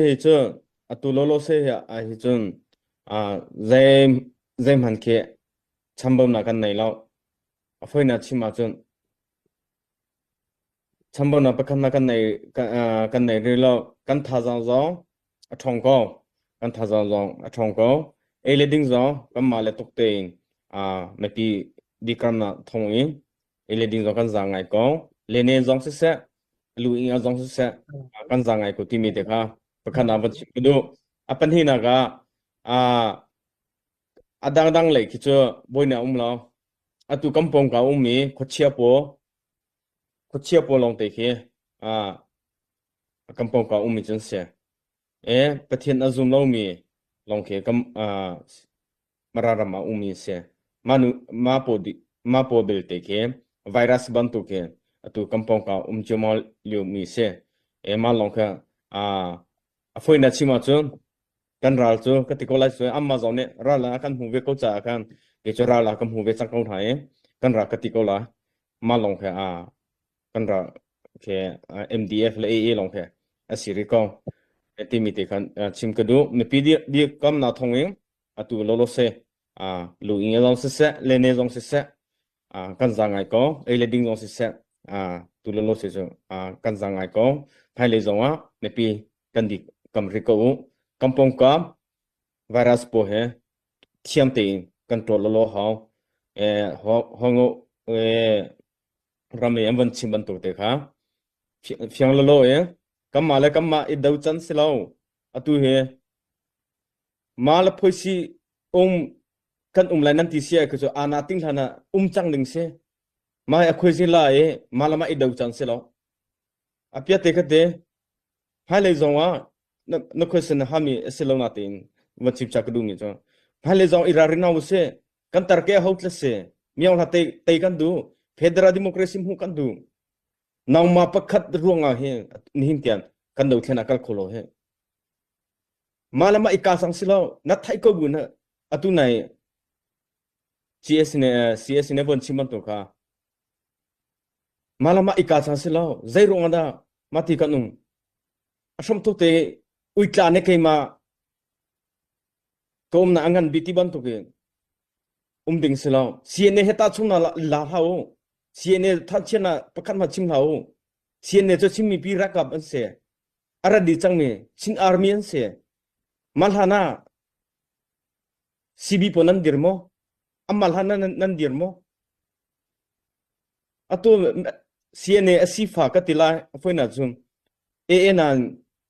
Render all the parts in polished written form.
Hi cu atu lawlaw se ah hi cun zei zeihmanh khi chambaunak kan nei lo. A fawinak chim ahcun chambaunak pakhat hmanh kan nei kan nei rih lo. Kan thazaang zong a ṭhawng ko. Kan thazaang zong a ṭhawng ko. Ei le ding zong kanmah le tuk tein mipi dikramnak thawng in ei le ding zong kan zaang ngai ko. Lene zong siseh, lu ing zong siseh kan zaang ngai ko timi te kha pakhat ah van chim ka duh. A pahnihnak ah a dangdang lei khi cu buainak um lo. Atu kan pawngka ummi khuachia pawl khuachia pawl lawngte khi kan pawngka ummi cu an si. E Pathian a zum lomi lawng khi kan Mara ram ah ummi a si. Mah nu mah pawl mah pawl belte khi virus bantuk khi atu kan pawngka um ciammau liomi a si. E mah lawng kha a fawinak chim ahcun kan ral cu ka ti ko lai cu anmah zong nih ral ah kan hmu ve ko caah khan kei cu ral ah ka hmu ve cang ko hna i kan ral ka ti ko la. Mah lawng khi kan ral khi MDF le AA lawng khi a si rih ko. Timi te khan chim ka duh. Mipi dirkamnak thawng in atu lolo se lu ing zong siseh lene zong siseh kan za ngai ko ei le ding zong siseh tu lolo se cu kan za ngai ko hmailei zong ah mipi kan di kam ri ko u kampong kam virus po he thiam tein kan ṭawl lolo hau hongo ram i an von chim bantuk te kha fiang lolo e kanmah le kanmah i do can si lo atu hi Ma le phoisi um kan um lai nan ti si ai cu ana ting hlan ah um cang ding si. Ma a khuaisi la i ma lama i do cang si lo. A pia te kha te hmailei zong ah na na question na hami a si lo na tein va chim cha ka duh mi cu hmailei zong i ralrin hau si kan tar ke ho tla si miang hla te te kan du federal democracy hmu kan du nangma pakhat ruangah hi nihin tian kan do thlen a kal kho lo hi Mah le mah i ka cang si lo. Na theih ko bu na atu nai CS ne CS ne von chim bantuk kha. Mah le mah i ka cang si lo. Zei ruang ah dah mah ti kan um. A hram tuk te uitla ne keimah ka um na a ngan bi ti bantuk in um ding si lo. CNA he ta chung na la hlah u. CNA thanchian na pakhat ma chim hlah u. CNA cu Chin mipi ralkap an si. A rat dih cangmi Chin Army an si. Mah hlan ah CB pawl nan dir maw? Amah hlan ah nan dir maw? Atu CNA a sifa ka ti lai a foina cun AA nan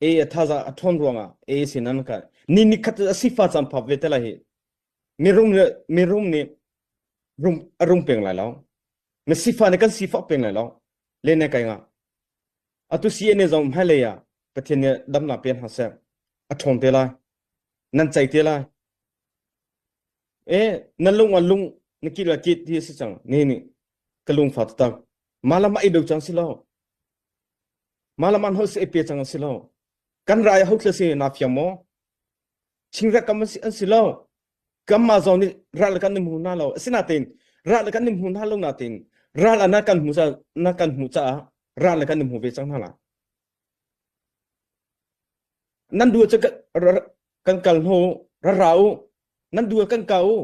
AA thaza a ṭhawn ruangah AA sin an ka ni ni khat a sifa caan phap ve te lai hi mirum mirum nih rum a rum peng lai lo mi sifa nih kan sifak peng lai lo le ne kai nga Atu CNA zong hmailei ah Pathian nih damnak pe hna seh. A ṭhawng te lai. Nan cei te lai. E, nan lung ah lung na kit la kit ti a si cang. Ni nih ka lung fa taktak. Mah lam ah i do cang si lo. Mah lam ah ho si pe cang si lo. Kan rai ho thla si na fiang maw? Chingrek kam an si lo. Kanmah zong nih ral kan in hmu hna lo. Asinain ral kan in hmu hna lo nain ral ah na kan hmu na kan hmuh caah ral kan in hmu ve cang hna la. Nan duh cu kan kal hnu ra ra u. Nan duh kan ka u.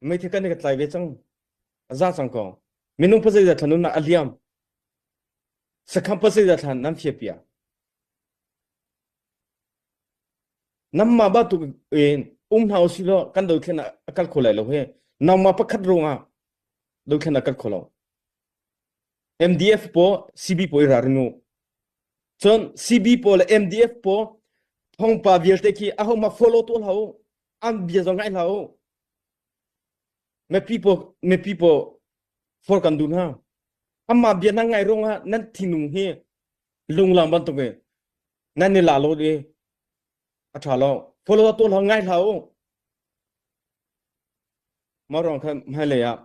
Meithil kan i ka tlai ve cang. A za cang ko. Minung pasai thlan nunnak a liam. Sakham pasai thlan nan fia pia. Nangmah bantuk in um hna usih law kan dothlen ah a kal kho lai lo hi. Nangmah pakhat ruangah dothlen a kal kho lo. MDF paw CB paw i ralring u. Cun CB paw le MDF paw thongpa vialte khi aho ma follow tuah hlah u. An bia zong ngai hlah u. Mipi paw mipi paw for kan duh hna. Amah bia nan ngai ruangah nan thinlung hi lunglang bantuk in nan i la lo i a ṭha lo follow tuah hlah ngai hlah u mah ruang khan hmailei ah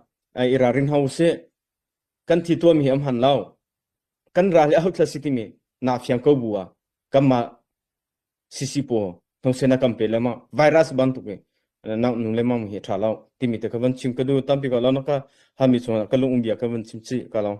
i ralring hna usih kan thi tuahmi hi am han lo kan ral hi aho thla si timi na fiang ko bu ah kanmah CC paw thongsen a kan pe le ma virus bantuk in na nu le mam hi ṭha lo timi te ka van chim ka du tampi ka lo na ka hami chung ka lung um bia ka van chim chi ka lo.